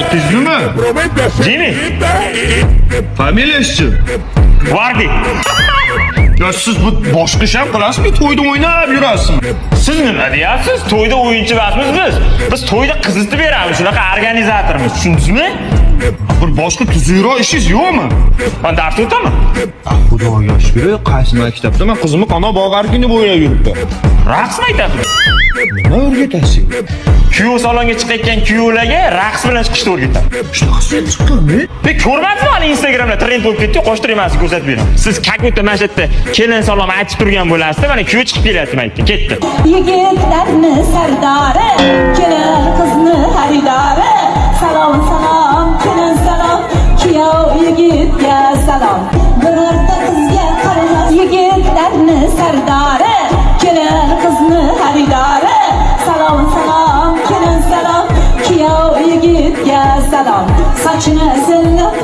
Otingiz nima? Jimmy. Familiyasichi? Vardi. Ya siz bu boshqa ish ham qilasizmi? To'yda o'ynab yurasizmi? Siz nima deyapsiz? To'yda o'yinchi emasmiz biz. Biz to'yda qizitib beramiz. Shunaqa organizatormiz. Tushundingizmi? Bir boshqa tuzukroq ishingiz yo'qmi? Man dars o'taman. Xudoga shukur, qaysi maktabda man qizimni qandoq boqarkin deb o'ylab yuribdi. Raqsmi aytasiz? Nima o'rgatasiz? Kuyov salonga chiqayotgan kuyovlarga raqs bilan chiqishni o'rgataman. Shunaqasi chiqqanmi? Pe ko'rmadingizmi hali Instagramda trend bo'lib ketdi, qo'shtirib man sizga ko'rsatib beraman. Siz как будто mana shu yerda kelin salom aytib turgan bo'lasizda, mana kuyov chiqib kelyapti mana yerga, ketdi. Yigitlarni sardori, kelin qizni xaridori. Salom, salom, kelin salom, kuyov yigitga salom. Birorta qizga qaramas yigitlarni sardori, kelin qizni xaridori. Salom, salom, kelin salom, kuyov yigitga salom. Sochini zillab